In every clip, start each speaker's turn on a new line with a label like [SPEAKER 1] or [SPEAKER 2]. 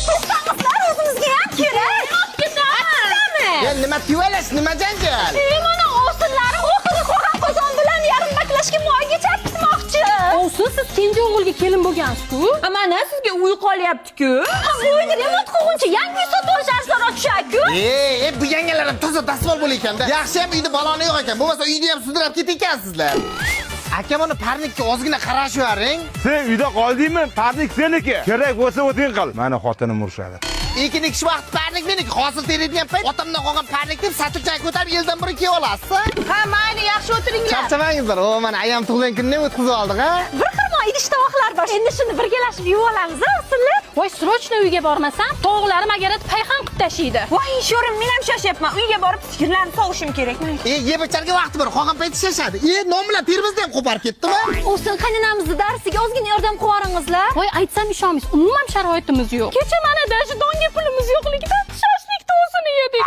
[SPEAKER 1] To'xtangizlar, o'zimizga ham kerak. Ketamiz.
[SPEAKER 2] Ya nima tuvalash, nima janjal?
[SPEAKER 1] Mana ovsinlari oxiri qolgan qozon bilan yarim baklashga moyga chapitmoqchi.
[SPEAKER 3] Ovsin, siz kenja o'g'ilga kelin bo'lgansiz-ku.
[SPEAKER 4] Mana sizga uy qolyapti-ku.
[SPEAKER 1] Ha, bu uyni remont qilguncha yangi uy sotib olish arzonroq tushadi-ku.
[SPEAKER 2] E, bu yangalar ham toza dasmol bo'lar ekanda. Yaxshi ham uyda baloni yo'q ekan. Bo'lmasa uyni ham sudrab ketekansizlar. Akam, uni parnikka ozgina qarashivaring.
[SPEAKER 5] Sen uyda qoldingmi? Parnik seniki. Kerak bo'lsa o'zing qil. Mani xotinim urishadi.
[SPEAKER 2] Ekin ekish vaqti parnik meniki. Hosil teradigan payt otamdan qolgan parnik deb satilchani ko'tarib yildan beri kiyib olasiz.
[SPEAKER 4] Ha, mayli, yaxshi o'tiringlar.
[SPEAKER 2] Charchamangizlar. O, mana ayam tug'ilgan kunini ham o'tkazib oldik, ha?
[SPEAKER 1] Bir xirmon idish tovoqlar bor. Endi shuni birgalashib yuvib olamiz, ovsinlar.
[SPEAKER 3] Voy, срочно uyga bormasam, tovuqlarim agarat payxon qilib tashiydi.
[SPEAKER 4] Voy, sho'rim, men ham shoshyapman. Uyga borib sigirlarni sog'ishim kerak.
[SPEAKER 2] E, yeb icharga vaqti bor. Qolgan payt shashadi. E, non bilan termizni ham qo'parib ketdimi?
[SPEAKER 1] Ovsin, qaynonamizni darsiga ozgina yordam qilib.
[SPEAKER 3] Voy, aytsam ishonmaysiz, umuman sharoitimiz yo'q. Kecha mana даже donga pulimiz yo'qligidan shashlik to'sini yedik.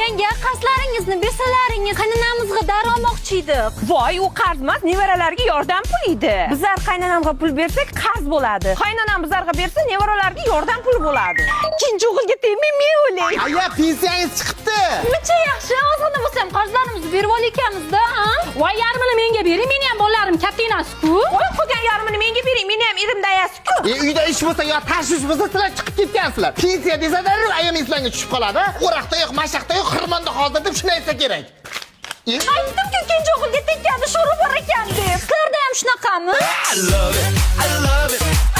[SPEAKER 1] Yanga, qarzlaringizni bersalaringiz, qaynonamizga dori olmoqchi edik.
[SPEAKER 4] Voy, u qarz emas, nevaralarga yordam puli edi. Bizlar qaynonamga pul bersak, qarz bo'ladi. Qaynonam bizlarga bersa, nevaralarga yordam puli bo'ladi.
[SPEAKER 1] Ikkinchi o'g'ilga tegmay men o'lay.
[SPEAKER 2] Aya, pensiyangiz chiqibdi.
[SPEAKER 1] Muncha yaxshi, ozgina bo'lsa ham qarzlarimizni berib olayotganmiz-da, ha?
[SPEAKER 3] Voy, yarmini menga bering, meni ham bolalarim katta-ku.
[SPEAKER 4] Voy, qolgan yarmini menga bering, meni ham erim dayasi-ku.
[SPEAKER 2] E, uyda ish bo'lsa yo tashvish bo'lsa, sizlar chiqib ketgansizlar. Pensiya desa darrov ayam eslangga tushib qoladi. O'roqda yo'q, mashaqda yo'q, xirmonda hozir deb shuni aytsa kerak. E,
[SPEAKER 1] Aytdim-ku, ikkinchi o'g'ilga tekkani sho'ri bor ekan deb. Sizlarda ham shunaqami?
[SPEAKER 6] I love it. I love it.